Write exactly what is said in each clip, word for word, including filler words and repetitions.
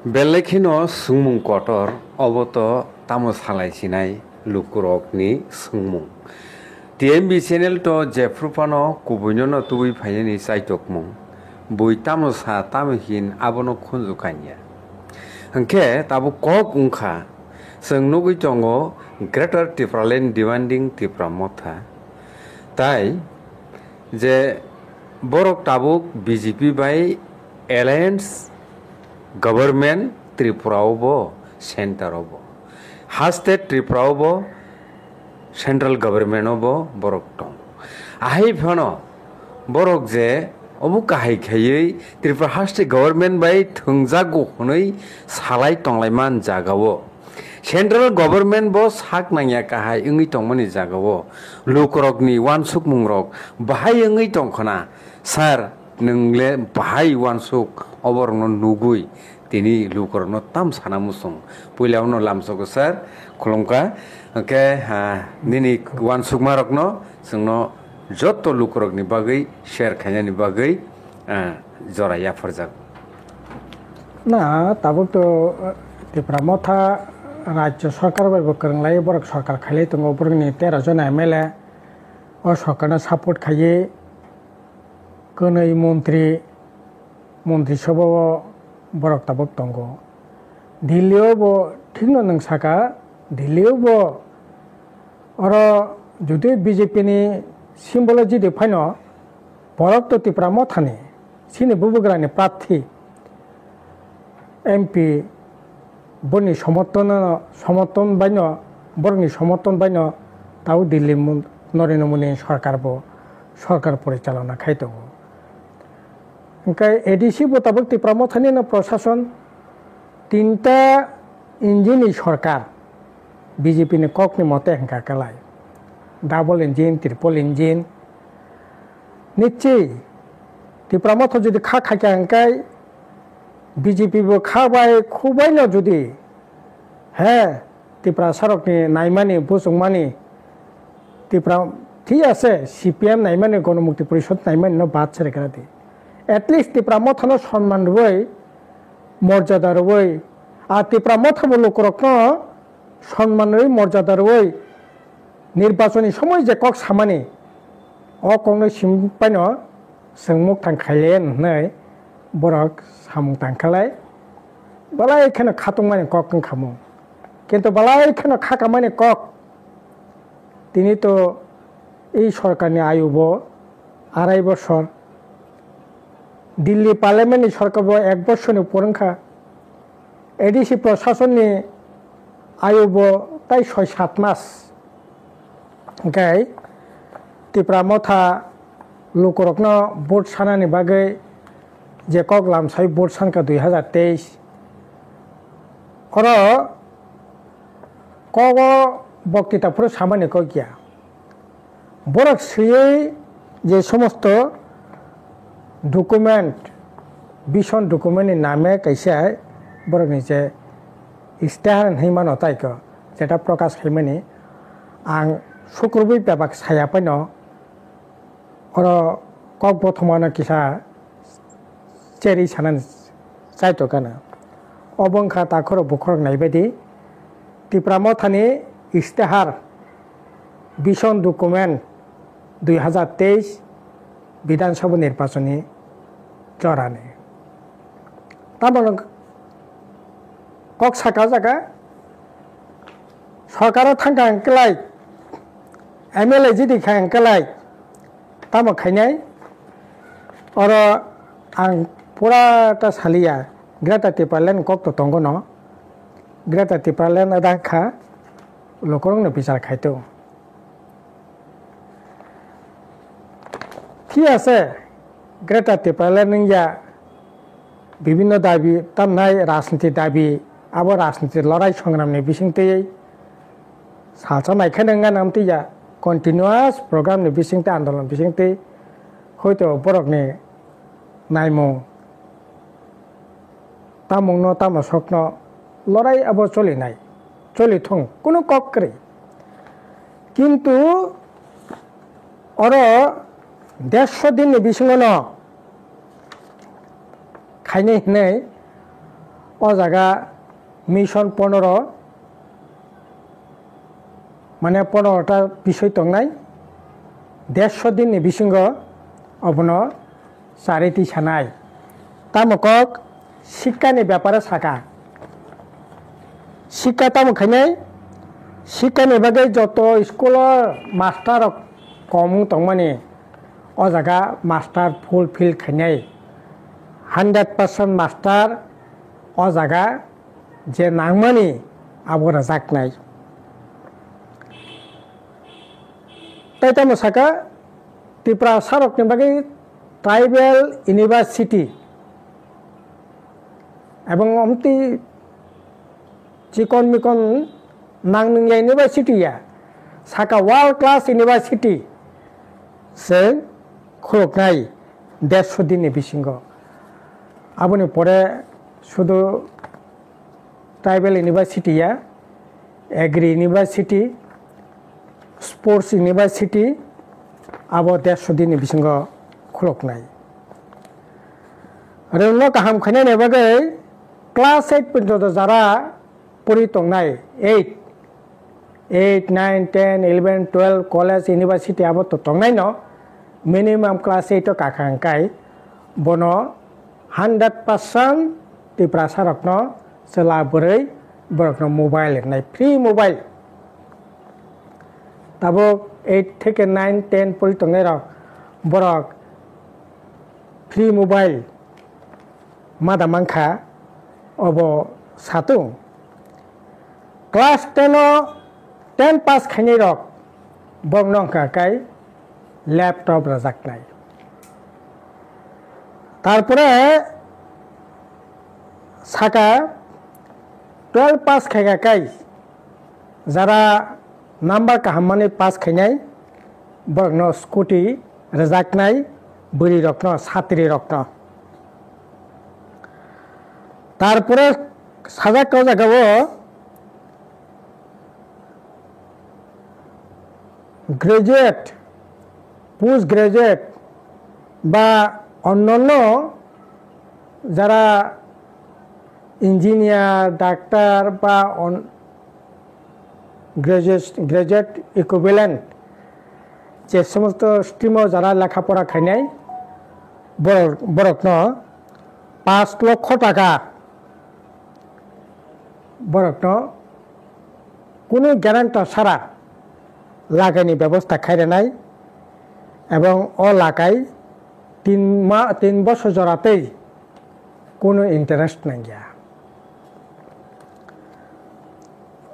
Belai kheno swngmung kotor, obo to tamo salai sinai lukurokni swngmung. T M B channel to jephru phano kubuino no tubui phainani chaitokmung. Bui tamo sa tamo hin abono khunju kanya. Hwnkhe tabuk kok wngkha, chwng nugui tongo Greater Tipraland Demanding Tipra Motha. Tai je borok tabuk B J P bai alliance government Tripura o bo, center o bo, ha state Tripura o bo, central government o bo borok tongo. Ahai phano borok je obo kahai khaiwi Tripura ha state government bai thwngjago hwnwi salai tonglai man jaga o. Central government bo sak nangya kahai wngwi tongmani jagao lukurokni uansukmungrok bahai wngwi tongkhwna. Sir, nwng le bahai uansuk oborokno nugwi tini lukurokno tam sana muchung? Puila uno lamsogo sir, khulumkha. Hwnkhe, ah, nini uansukmarokno chwngno joto lukurokni bagwi share khainani bagwi, ah, jora yapharjak. Na, tabuk to, eh, Tipra Motha Rajya Sarkar bai bo kwrwng lai, borok sarkar khailai tongo, borokni tero jona M L A o sarkarno support khaiwi kwnwi montri, montri sabha o borok tabuk tongo. Delhi o bo thikno nwng saka, Delhi o bo oro jodi B J P ni symbol o jodi phaino, borok to Tipra Mothani, chini bubagrani prarthi, M P, boni somortono, somorton baino, borokni somorton baino tabuk Delhi mon-, Narendra Modi ni sorkar bo, sorkar porichalona khai tongo. Hwnkhe A D C bo tabuk Tipra Mothani no prosason tinta engine ni sorkar, B J P ni kok ni mote hwnkha kwlai. Double engine, triple engine. Nichwi Tipra Motha jodi kha khaikha hwnkhe B J P bo kha bai khubaino jodi he Tiprasarokni naimani, buchungmani, Tipra, thik ase, C P M naimani, Ganamukti Porishod naimani no bad se rwkha di. At least Tipra Mothano sonman rwui, morjada rwui, a Tipra Mothabo lukurokno sonman rwui, morjada rwui, nirbachoni somoi je kok samani, o kokno sim paino chwng mukthang khaile hwnwi borok samung tangkhalai. Belai kheno khatungmani kok wngkha mo. Kintu belai kheno khakamani kok. Tini to ei sorkarni ayu bo arai bosor. Delhi parliament ni sorkar bo ek bosorni por wngkha. A D C prosasonni ayu bo tai soi sat mas. Hwnkhe Tipra Motha lukurokno vote sanani bagwi je kok lamsai vote sankha dui hazar teis. Oro kogo boktita phuru samani kok ya. Borok swiwi je somosto document, vision document ni name kaisa borokni je istihar hinwi mano tai kho, jeta prokash khaimani ang sukrubwi bebak saya paino oro kok bothomano kisa cherwi sanani chaitokgana. Obo wngkha takhorok bukhorok naibaidi Tipra Mothani istihar, vision document dui hazar teis Bidhan Sabha nirbachoni jorani. Tamoni kok saka o jaga sorkaro thangkha hwnkhe lai, M L A jidi kha hwnkhe lai, tamo khainai? Oro ang pura ta saliya, Greater Tipraland kok to tongo no, Greater Tipraland ada kha, lukurokno bichar khaito. Thik ase, Greater Tipraland wngya, bibhinno dabi, tamnai rajniti dabi, abo rajniti lorai songramni bisingtwi salsa naikhe nangya namtwi ya, continuous program ni bisingtwi, andolon bisingtwi, hoito borokni naimung, tamungno, tamo sokno lorai abo cholinai, cholithung, kunu kok kwrwi. Kintu oro dersho dinni bisingono khainai hinwi o jaga mission pondro, mane pondro ta bisoi tongnai, dersho din ni bisingo obono charwi twi sanai. Tamo kok sikka ni bepare saka. Sikka tamo khainai, sikka ni bagwi joto school o master rok kom wng tongmani, o jaga master fulfill khainai, hundred percent master o jaga je nangmani abo rwjaknai. Tai tamo saka, Tiprasa rokni bagwi tribal university, ebong omtwi chikon mikon nang nungya university ya, saka world class university se khuluknai dersho din ni bisingo. Aboni pore sudu tribal university ya, agri university, sports university, abo dersho din ni bisingo khuluknai. Rwngno kaham khainani bagwi class eight porjonto jara pori tongnai, eight, eight, nine, ten, eleven, twelve, college, university abo to tongnai no, minimum class eight o kakha hwnkhe bono hundred percent Tiprasa rokno chwla bwrwi borokno mobile rwnai, free mobile. Tabuk eight theke nine, ten pori tongnai rok, borok free mobile ma da mankha, obo satung. Class ten o, ten pass khainai rok, borokno wngkha kai laptop rwjaknai. Tarpore saka twelve pass khaika kai, jara number kaham mani pass khainai, borokno scooty rwjaknai, bwrwi rokno, satri rokno. Tarpore sajak o jaga o graduate, post graduate ba onnonno jara engineer, doctor ba on-, graduate, graduate equivalent je somosto stream o jara lekha pora khainai borok, borokno pash lokho taka borokno kunu guarantor sara lakaini bebosta khai rwnai, ebong o lakai tin ma-, tin bosor jora tei kunu interest nangya.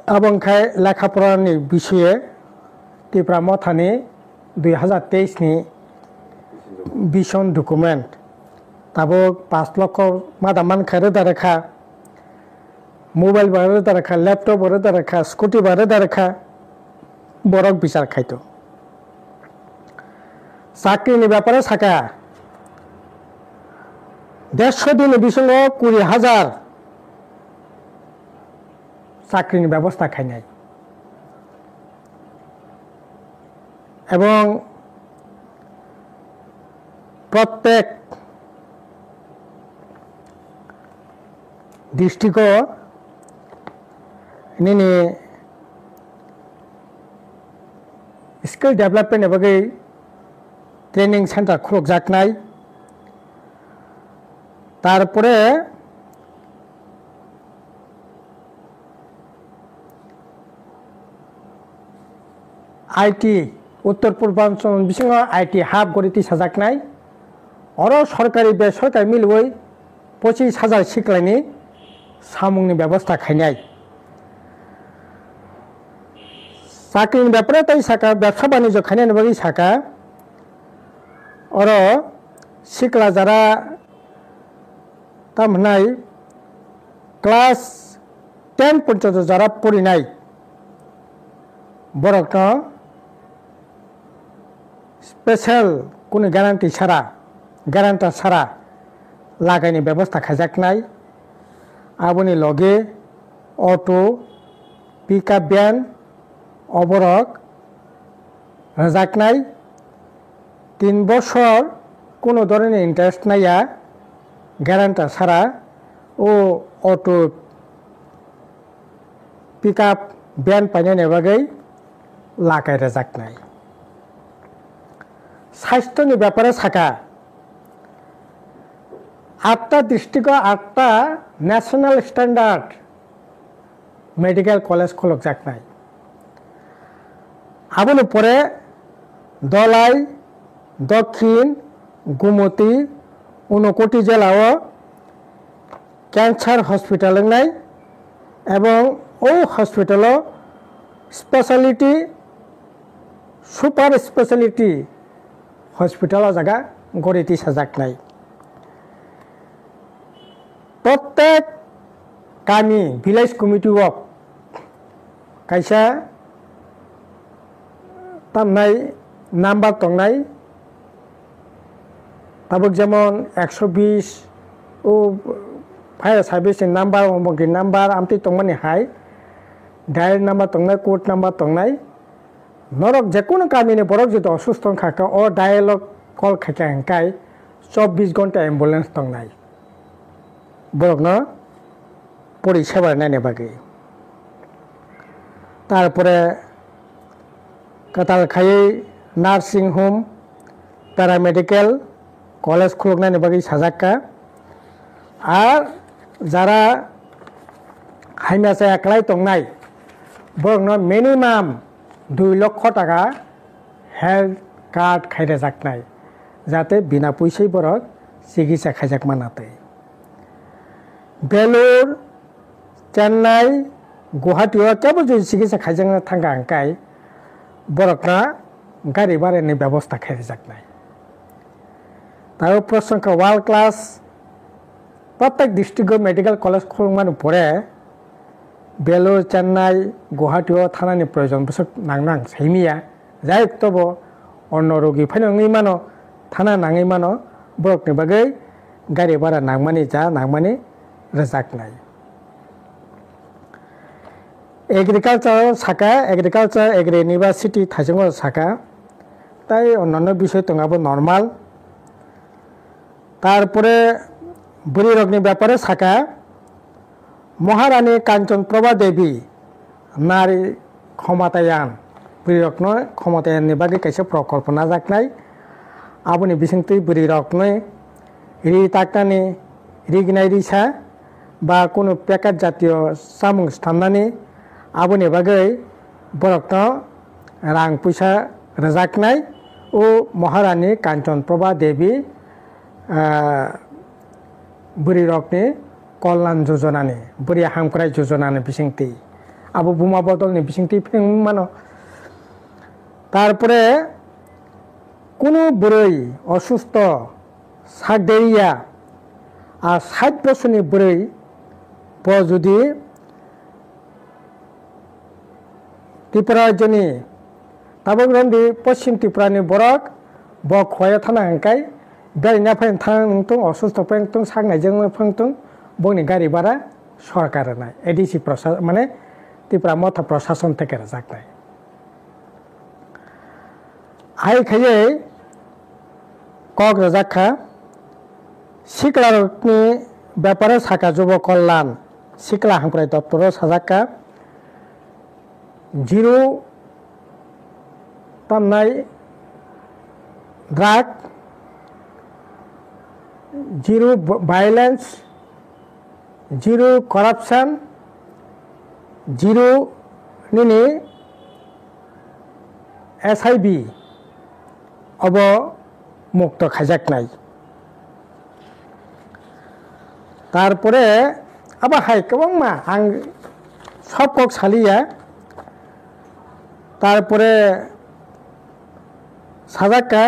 Abo wngkha lekha porani bisoye Tipra Mothani dui hazar teis ni vision document. Tabuk pash lokho ma da mankha, rwda rwkha, mobile ba rwda rwkha, laptop ba rwda rwkha, scooty ba rwda rwkha, borok bichar khaito. Chakri ni bepare saka, dersho din ni bisingo kuri hazar chakri ni bebosta khainai. Ebong prottek district o nini skill development ni bagwi training center khulukjaknai. Tarpore I T, Uttor Purbanchal bisingo I T hub gori tisajaknai. Oro sorkari besorkari milwi pochis hajar siklaini samungni bebosta khainai. Chakrini bepare tei saka, bebsa banijyo khainani bagwi saka, oro sikla jara tam hwnai class ten porjonto jara porinai borokno special kunu guarantee sara, guarantor sara lagaini bebosta khaijaknai. Aboni loge auto, pickup van oborok rwjaknai. Tin bosor kunu dhoroni interest naiya, guarantor sara o auto pickup van painani bagwi lakai rwjaknai. Sasthoni bepare sakha, atta district-o atta national standard medical college khulukjaknai. Aboni pore Dholai, Dokhin, Gumoti, Unakoti jela-o cancer hospital wngnai, ebong o hospital-o speciality, super speciality hospital o jaga gori tisajaknai. Prottek kami, village committee o kaisa tamnai number tongnai, tabuk jemon ekso bis o fire service ni number, omokni number amtwi tongmani hai, dial number tongnai, code number tongnai. Norok jekunu kamini borok jodi osusto wngkha khe, o dial o call khaikha hwnkhe chobbish ghonta ambulance tongnai borokno pori seba rwnani bagwi. Tarpore kwtal khaiwi nursing home, paramedical college khuluknani bagwi sajakka. Ar jara hamya chaya kwlai tongnai, borokno minimum dui lokho taka health card khai rwjaknai, jate bina puisai borok chikitsa khaijak manatwi. Belur, Chennai, Guwahati o kebo jodi chikitsa khaijakna thangkha hwnkhe borokno gari barani bebosta khai rwjaknai. Tabo prosong kha world class, prottek district o medical college khulukmani pore Belur, Chennai, Guwahati o thanani proyojon bwswk nang nang saimiya. Jai tobo onno rogi phano wngwi mano, thana nangwi mano, borokni bagwi gari bara nangmani, ja nangmani rwjaknai. Agriculture saka, agriculture, agri university thaichungo saka, tai onnanno bisoi tongo abo normal. Tarpore bwrwi rokni bepare saka, Maharani Kanchan Prabha Devi nari khomatayan, bwrwi rokno khomatayan ni bagwi kaisa prokolpo najaknai. Aboni bisingtwi bwrwi rokni ri taknani, rignai risa ba kunu packet jatiyo samung stamnani, aboni bagwi borokno rang puisa rwjaknai. O Maharani Kanchan Prabha Devi, ah, bwrwi rokni kollan jojonani, bwrwi hamkrai jojonani bisingtwi, abo buma bodolni bisingtwi phirwngwi mano. Tarpore kunu bwrwi osusto sak deriya, a sait bosorni bwrwi bo jodi Tripura rajyoni tabuk romdi Poschim Tripurani borok bo khwlaiya thana hwnkhe beraina phai thang wngtung, osusto phai wngtung, sak naijak phai wngtung, bongni gari bara sorkar rwnai, A D C prosa-, mane Tripura motha prosason theke rwjaknai. Hai khaiwi kok rwjak kha, siklarokni bepare saka Jubo Kollan, sikla hamkrai doptoro sajak kha, zero tamnai drug, zero violence, zero corruption, zero nini S I B obo mukto khaijaknai. Tarpore abo hai kwbangma ang sob kok saliya. Tarpore sajak kha,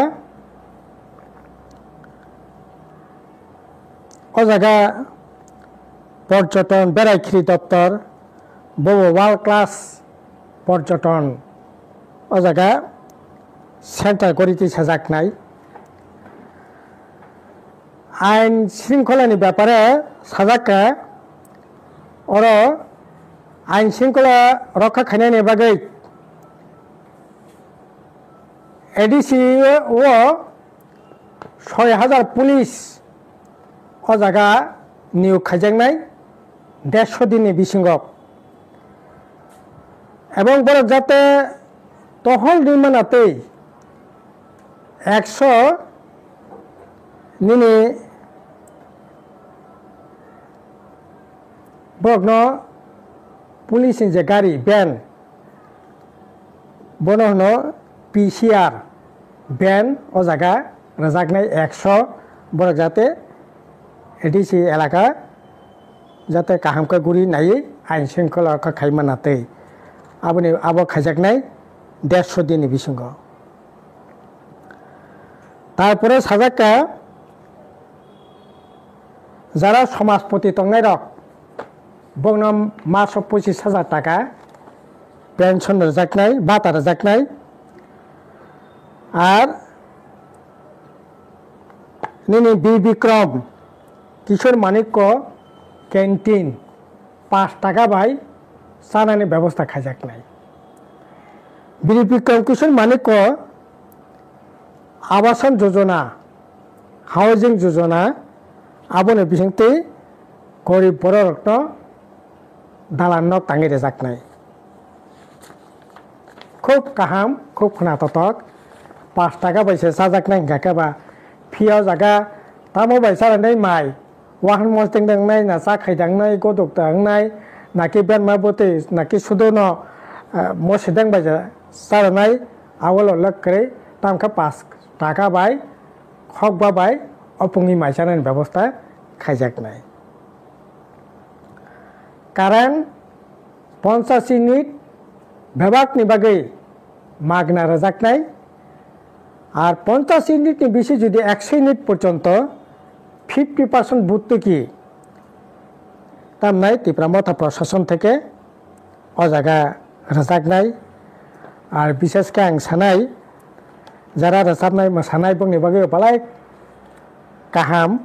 o jaga porjoton berai khiri doptor, bobo world class porjoton o jaga center gori twi sajaknai. Ain shringkholani bepare sajak kha, oro ain shringkhola rokha khainani bagwi A D C o soi hajar police o jaga niyok khaijaknai dersho dinni bisingo. Ebong borok jate tohol rimana tei ekso nini borokno police ni je gari, van, bono hwno P C R van, o jaga rwjaknai ekso borok jate A D C elaka jate kaham khe guri naiwi ain shringkhola khe khaimana tei aboni abo khaijaknai dersho dinni bisingo. Tarpore sajak kha, jara somajpoti tongnairok, bokno maso pochis hajar taka pension rwjaknai, bata rwjaknai. Ar nini Bir Bikram, Kishore Manikya canteen, pash taka bai chanani bebosta khaijaknai. Bir Bikram Kishore Manikya Abasan Jojona, Housing Jojona, aboni bisingtwi gorib bororokno dalan nok tangwi rwjaknai. Khub kaham, khub khwnatotok. Pash taka bai se chajaknai hwnkha khe ba, phiya o jaga tamo bai chajaknai mai, wahan mosdeng dangnai, na cha khai dangnai, godok dangnai, naki benma bwtwi, naki sudo no, eh, mosideng bai chajaknai, awalo lok kwrwi, tamkhe pash taka bai, khokba bai, opungwi mai chanani bebosta khaijaknai. Current ponchash unit bebakni bagwi magna rwjaknai, ar ponchash unit ni bisi jodi ekso unit porjonto fifty percent buttuki tamnai Tipra Motha Prashason theke o jaga rwjaknai. Ar bishesh khe ang sanai, jara rwchapnai, mwsanai bokni bagwi belai kaham.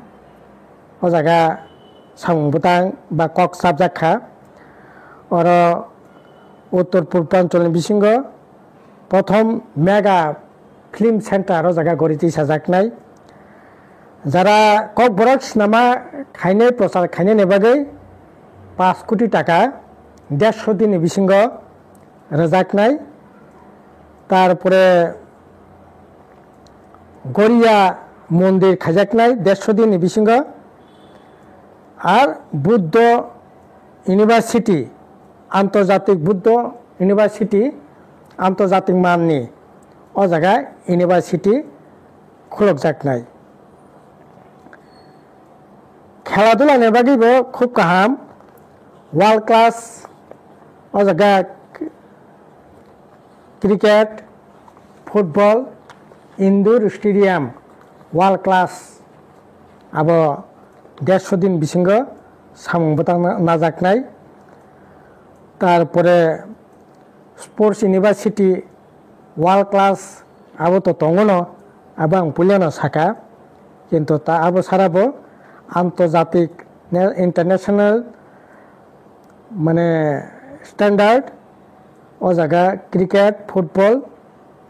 O jaga samung bwtang ba kok chapjak kha. Oro Uttor Purbanchal ni bisingo prothom mega film center o jaga gori tisajaknai. Jara Kokborok sinama khainai, prochar khainani bagwi pash koti taka dersho dinni bisingo rwjaknai. Tarpore Goria mondir khaijaknai dersho dinni bisingo. Ar Buddho University, Antarjatik Buddho University, antarjatik manni o jaga university khulukjaknai. Khela dula ni bagwi bo khub kaham, world class o jaga cricket, football, indoor stadium, world class, abo dersho din bisingo samung bwtang na-, najaknai. Tarpore Sports University world class abo to tongo no, abo ang puilano saka, kintu ta abo sara bo antarjatik, ne-, international mane standard o jaga cricket, football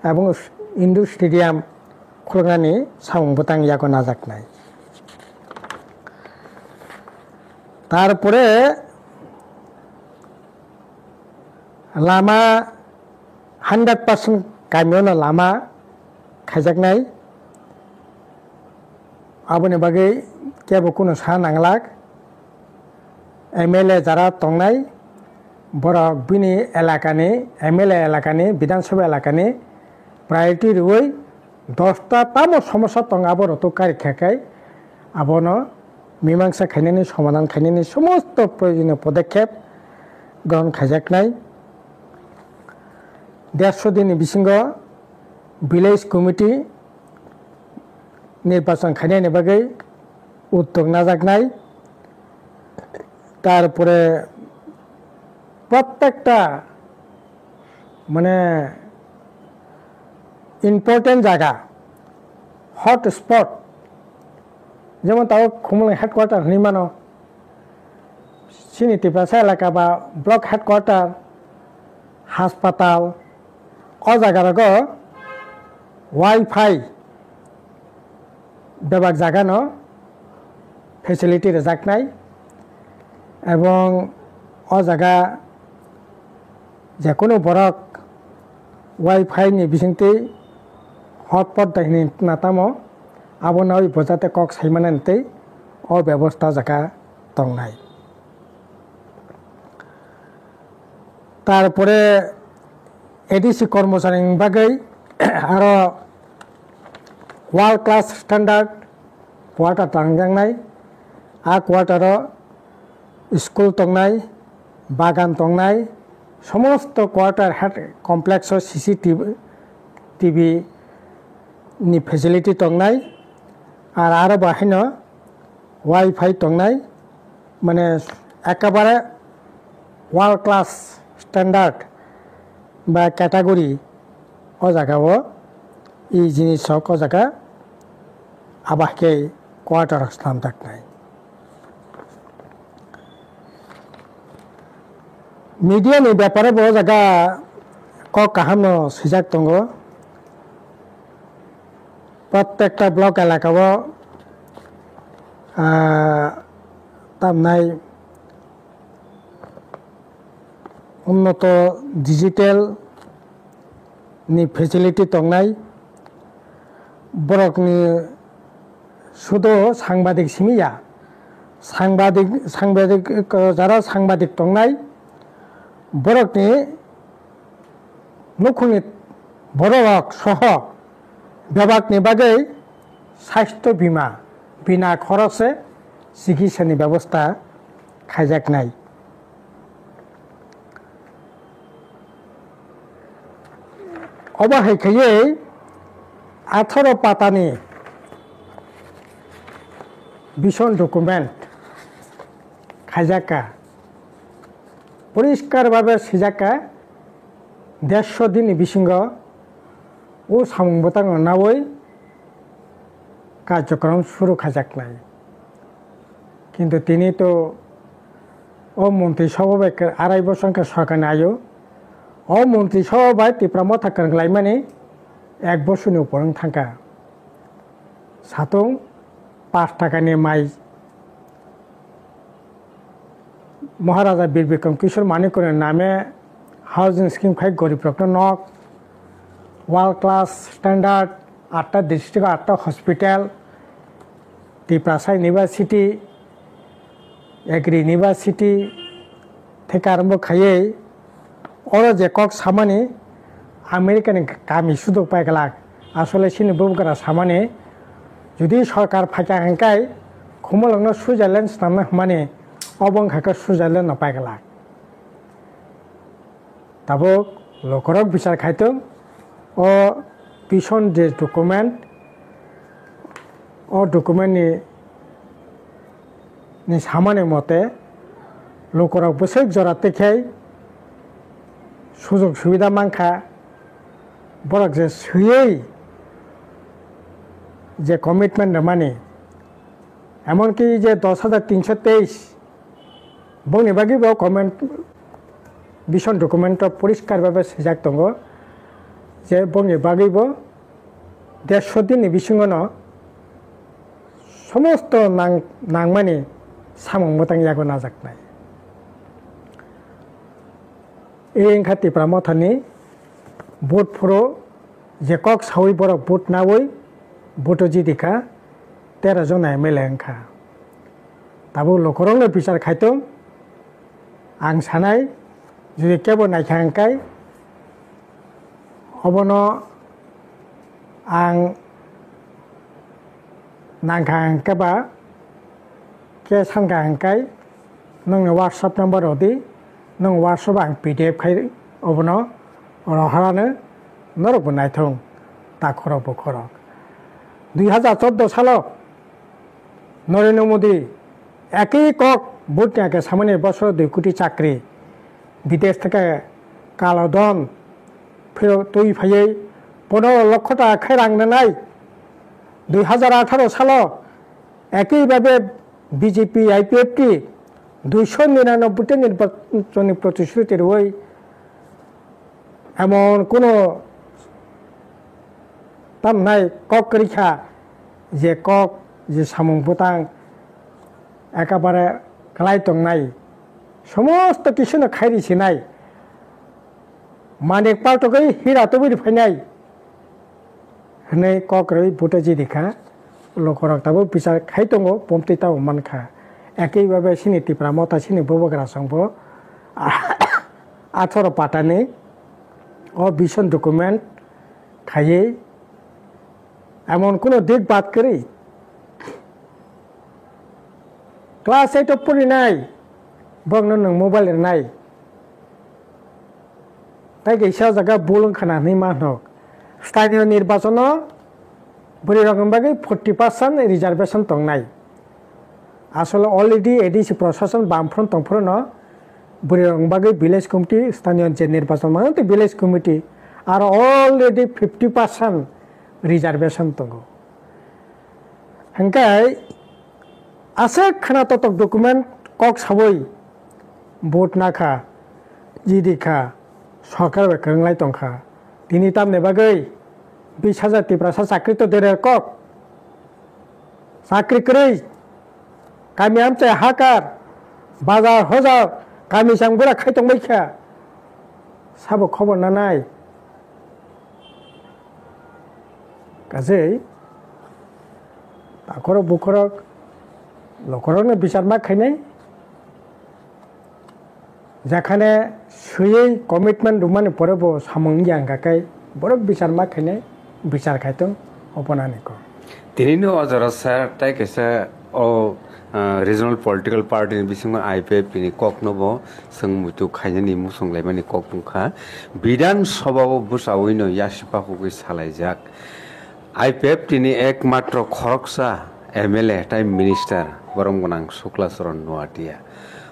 ebong indoor stadium khuluknani samung bwtang yago najaknai. Tarpore lama hundred percent kamio no lama khaijaknai. Aboni bagwi kebo kunu sa nanglak. M L A jara tongnai, borok bini elakani, M L A elakani, Bidhan Sabha elakani priority rwui dosta tamo somosya tongo, abo rwtwk kari kha khe abono mimangsa khainani, somadhan khainani somosto proyojoniyo podekkhep grohon khaijaknai. Dersho dinni bisingo village committee nirbachon khainani bagwi uddog najaknai. Tarpore prottekta mane important jaga, hot spot, jemon tabuk Khumulwng headquarter hinwi mano, chini Tiprasa elaka ba block headquarter, haspatal, o jaga rogo wifi bebak jaga no facility rwjaknai. Ebong o jaga jekunu borok wifi ni bisingtwi hotpot dai hwnwi na tamo, abo nawi bo jate kok sai manani tei o bebosta jaga tongnai. Tarpore A D C kormochari ni bagwi aro world class standard quarter tangjaknai. A quarter o school tongnai, bagan tongnai, somosto quarter head complex o C C T V ni facility tongnai. Ar aro bo haino wifi tongnai, mane ekabare world class standard ba category o jaga o, e jinis rok o jaga abo hai khe quarter rok swnamjaknai. Media ni bepare bo o jaga kok kaham no swijak tongo. Prottekta block elaka o, ah, tamnai unnoto digital ni facility tongnai, borokni sudo sangbadik simi ya, sangbadik, sangbadik, jara sangbadik tongnai, borokni nukhungni bororok soho bebakni bagwi sasthya bima bina khorokse chikitsani bebosta khaijaknai. Obo hai khaiwi atharo patani vision document khaijakka, poriskar babe swijakka, dersho dinni bisingo o samung bwtangno nawi karjokrom suru khaijaknai. Kintu tini to o montri sobha bai arai bosor wngkha sorkarni ayu. O montri sobha bai Tipra Motha kwrwnglaimani ek bosorni upor wng thangkha. Satung pash takani mai Maharaja Bir Bikram Kishore Manikya ni name housing scheme khai gorib rokno nok, world class standard, atta district, atta hospital, Tiprasa University, Agri University, theke arombo khaiwi oro je kok samani America ni kami sudok pai glak. Asole chini bubagra samani, jodi sorkar phaikha hwnkhai khumulwngno Switzerland swnamna hwnmani, obo wngkha khe Switzerland no pai glak. Tabuk lukurok bichar khaitwng, o vision je document, o document ni, ni samani mote lukurok bwswk jora twikhai sujog subida mankha, borok je swiwi je commitment rwmani, emonki je dos hajar tinsho teis bongni bagwi bo comment, vision document o poriskar babe swijak tongo je bongni bagwi bo dersho dinni bisingo no somosto nang-, nangmani samung mwtang yago najaknai. Ei wngkha Tipra Mothani vote phuru je kok sawi borok vote nawi vote o jidi kha, tero jona M L A wngkha. Tabuk lukurokno bichar khaitwng, ang sanai, jodi kebo naikha hwnkhai, obono ang nangkha hwnkhe ba khe sankha hwnkhai, nwngni WhatsApp number rwdi, nwng WhatsApp ang P D F khai obono rohorano norokbo naithung, takhorok bukhorok. Dui hajar chordo salo Narendra Modi ekhi kok vote ni age samani bosoro dui koti chakri, bidesh theke kalo dhon phirok twi phaiwi pondro lokho taka khai rang rwnai. Dui hajar atharo salo ekhi babe B J P I P F T duisho niranobboita nirbachoni protishruti rwui emon kuno tamnai kok kwrwi kha, je kok, je samung bwtang ekabare kwlai tongnai, Somosto kisuno khairi sinai. Manik paltogwi hira tubui phainai. Hwnwi kok rwi buta jidi kha. Lokorok tabuk bichar khai tongo, pomtwi tabuk man kha. Ekei babe sini Tipra Motha sini bubagra songbo atharo patani o vision document khaiwi emon kuno dik bad kwrwi class eight o purinai borokno nwng mobile rwnai. Tai kaisa jaga bul wngkha na hinwi ma hwnok. Sthainiyo nirbachano bwrwirokni bagwi forty percent reservation tongnai. Asole already A D C prosason bamphron tongphrono bwrwirokni bagwi village committee, sthainiyo je nirbachon mano tei village committee aro already fifty percent reservation tongo. Hwnkhe aswk khwna totok document kok sawi vote nakha, jidi kha, sorkar bai kwrwnglai tongkha. Tini tamni bagwi bish hajar Tiprasa chakri to derer kok. Chakri kwrwi, kami amchai hakar, bazar hojar, kami chang bura khai tongbai kha. Sabo khobor nanai. Kaje, takhorok bukhorok, lokorokno bichar ma khainai. Jekhane swiwi commitment rwmani pore bo samung wngya hwnkha khe borok bichar ma khainai, bichar khai tong, obo nani kok. Tini no o jora sir tai kaisa o, ah, regional political party ni bisingo I P F T ni kok no bo swng muitu khainani muchung laimani kok wngkha. Bidhan Sabha o bwsawi no yasipa hugwi salaijak. I P F T ni ekmatro khoroksa M L A tai minister borom gwnang Shukla Charan Noatia.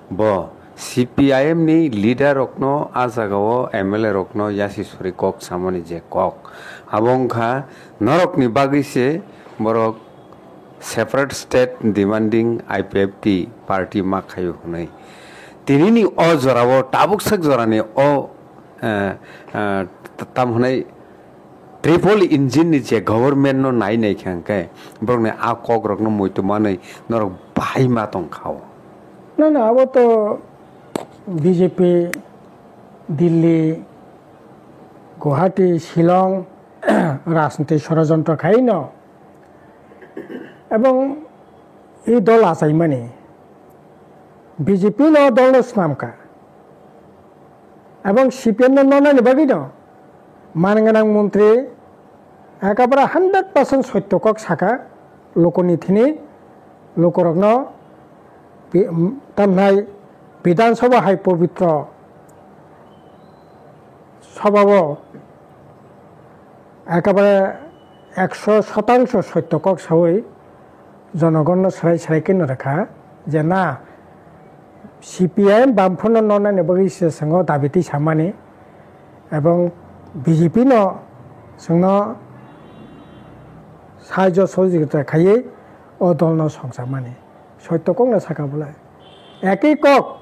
Bo C P I M ni leader rokno a jagao M L A rokno yasi suri kok samani je kok. Abo wngkha norokni bagwi se borok separate state demanding I P F T party ma khaio hwnwi. Tinini o jorao tabuk sak jorani o, eh, eh, tam hwnwi triple engine ni je government no nai nai kha hwnkhe borokni a kok rokno muitu manwi norok bahai ma tong kha o. Na, na, abo to B J P, Delhi, Guwahati, Shillong rajniti sorojontro khai no. Ebong i dol achaimani B J P no dol no swnam kha. Ebong C P M no nonani bagwi no man gwnang montri ekabare hundred percent sotto kok saka, lokoni thini lokorokno bi-, tamnai Bidhan Sabha hai pobitro sabhao ekabare ekso sotangso sotto kok sawi jonogonno swrai swrai khe no rwkha je na, C P I M Bamphorno nonani bagwi se chwngno dabi twi samani ebong B J P no chwngno sahajyo sohojogita khaiwi o dolno songchamani. Sotto kokno sakha bolai. Ekwi kok.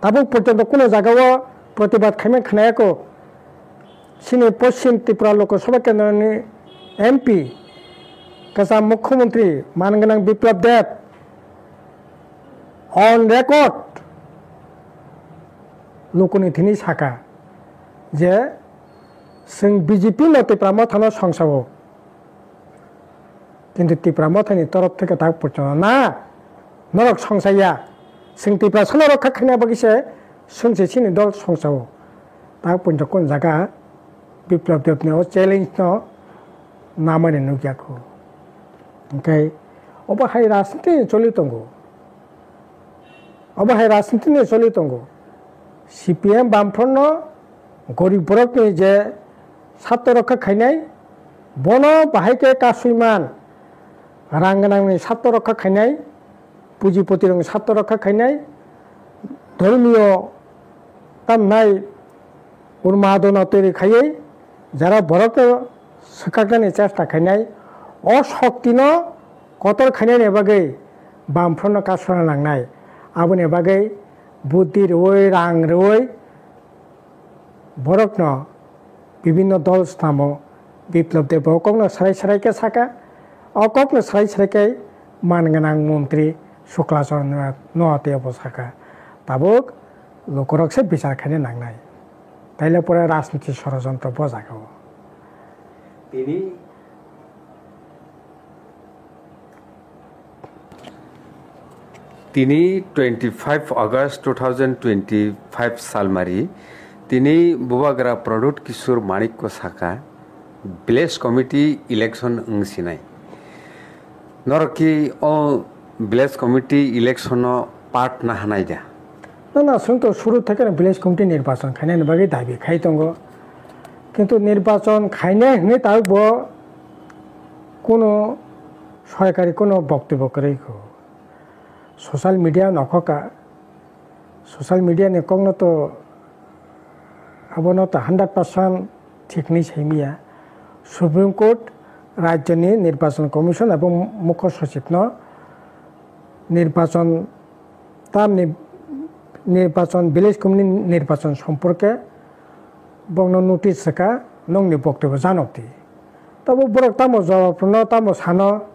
Tabuk porjonto kuno jagao protibad khaima khnayakho. Chini Poschim Tripura Lok Sabha Kendroni M P, kwcham Mukhyamantri man gwnang Biplab Deb on record lukuni thini sakha je chwng B J P no Tipra Mothano songsao. Kintu Tipra Mothani torof theke tak porjonto na, norok songsaya. Chwng Tiprasano rokha khaina bagwi se chwngse chini dol songsao. Tak porjonto kun jaga Biplab Debni o challenge no namani nukya kho. Hwnkhe obo hai rajniti choli tongo. Obo hai rajniti ni choli tongo. C P M Bamfront no gorib borok ni je satto rokha khainai, bono bahai khe kasui man, rang gwnang ni satto rokha khainai, pujipoti rok ni satto rokha khainai, dhormiyo tamnai urma adona teri khaiwi jara borok no swkaknani chesta khainai, o shokti no kotor khainani bagwi Bamfront no kasuna nangnai. Aboni bagwi buddhi rwui, rang rwui borokno bibinno dol snamo. Biplab Deb bo kokno swrai swrai khe sakha, o kokno swrai swrai khe man gwnang montri Shukla Charan Noatia bo sakha. Tabuk lukurok se bichar khaina nangnai. Taile pore rajniti sorojontro bo jaga o. Tini, tini twenty five August two thousand twenty five salmari, tini Bubagra Pradyut Kishore Manikko saka, village committee election wng sinai. Norok ki o village committee election o part na hanai da? Na, na, chwng to suru theke no village committee nirbachon khainani bagwi dabi khai tongo. Kintu nirbachon khainai hwnwi tabuk bo kuno sorkari kuno boktobyo kwrwi kho. Social media nokhoka, social media ni kokno to abono to hundred percent thik hwnwi saimaya. Supreme Court, rajyoni Nirbachon Commission abo Mukho Sochibno nirbachon tamni nirbachon, village committee nirbachon somporke bokno notice rwkha, nokni boktobyo janokdi. Tabuk borok tamo jawab rwno, tamo sano,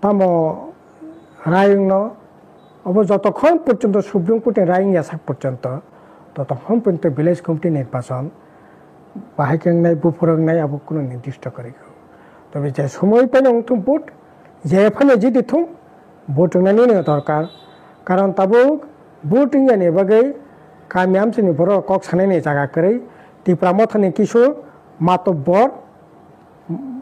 tamo rai wngno, obo jotokhon porjonto Supreme Court ni rai wngya sak porjonto, totokhon porjonto village committee nirbachon bahai khe wngnai, buphuru wngnai, abo kuno nirdisto kwrwi kho. Tobe je somoi phano wngthung vote, je phano jidi thung, vote wngnani no dorkar. Karon tabuk vote wngyani bagwi kami amchaini borok kok sanaini jaga kwrwi, Tipra Mothani kisu matobor,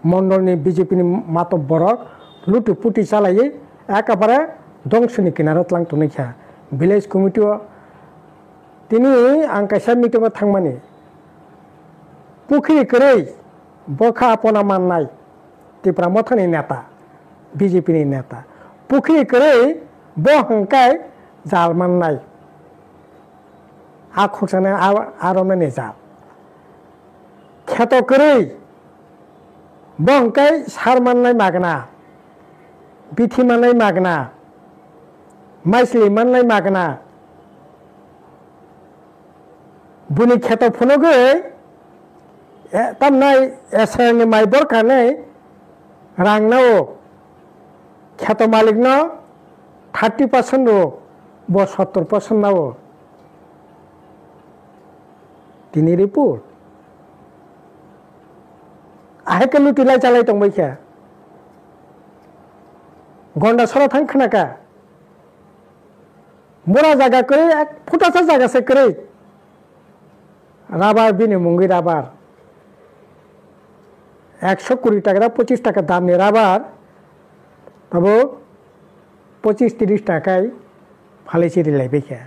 mondolni B J P ni mato borok luti puti chalaiwi ekabare dongsoni kinaro tlang tongwi kha. Village committee o tini ang kaisa meeting o thangmani, pukhiri kwrwi bokha apona mannai Tipra Mothani neta, B J P ni neta, pukhiri kwrwi bo hwnkhai jal mannai, a khuksanai a romnani jal. Kheto kwrwi, bo hwnkhai sar mannai magna, bithi mannai magna, maisli mannai magna. Buni kheto phunugwi, e, tamnai S R ni mai borkanai rang nao. Kheto malikno thirty percent rwo, bo sottor percent nao. Tini report. Ahai khe luti lai chalai tongbai khe. Gonda sora thang khna kha. Mura jaga kwrwi, ek phutasa jaga se kwrwi. Rabar bini mungwi rabar. Ekso kuri taka da pochis taka damni rabar. Tabo pochis tiris takai phalwi se rilaibai khe.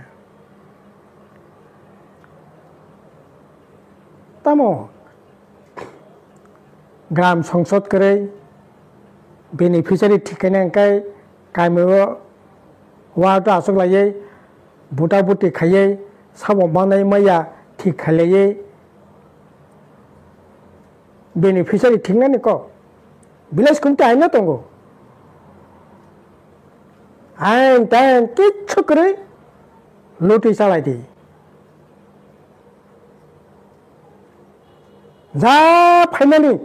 Tamo gram songsod kwrwi beneficiary thik khaina hwnkhai kamio ward o achuk laiwi buta buti khaiwi sabo manai maya thik khailaiwi beneficiary thiknani kok village committee aino tongo. Ain tain kichu kwrwi luti chalai di. Ja phaimani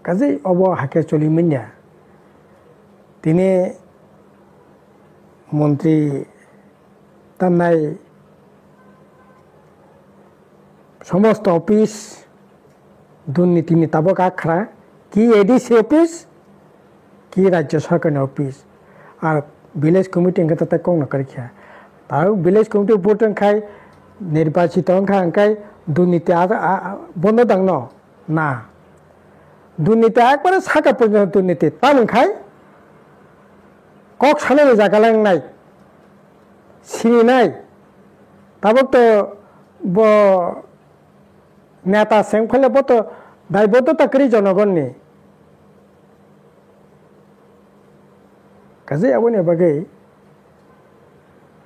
kaje obo hakhe choli manya. Tini montri tamnai somosto office durniti ni tabok akhra, ki A D C office, ki rajya sarkar ni office, ar village committee hwnkhe tatai kokno kwrwi kha. Tabuk village committee vote wngkhai nirbachito wngkha hwnkhe durniti a, a, bono dangno na. Durniti ekbare saka porjonto durniti. Tamoni khai kok sanani jaga le wngnai, sininai. Tabuk to bo neta se wngphai le bo to daiboddhota kwrwi jonogonni. Kaje aboni bagwi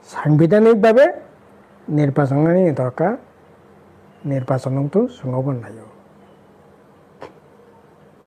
sangbidhanik babe nirbachon wngnani dorkar, nirbachon wngthu chwng obo naio.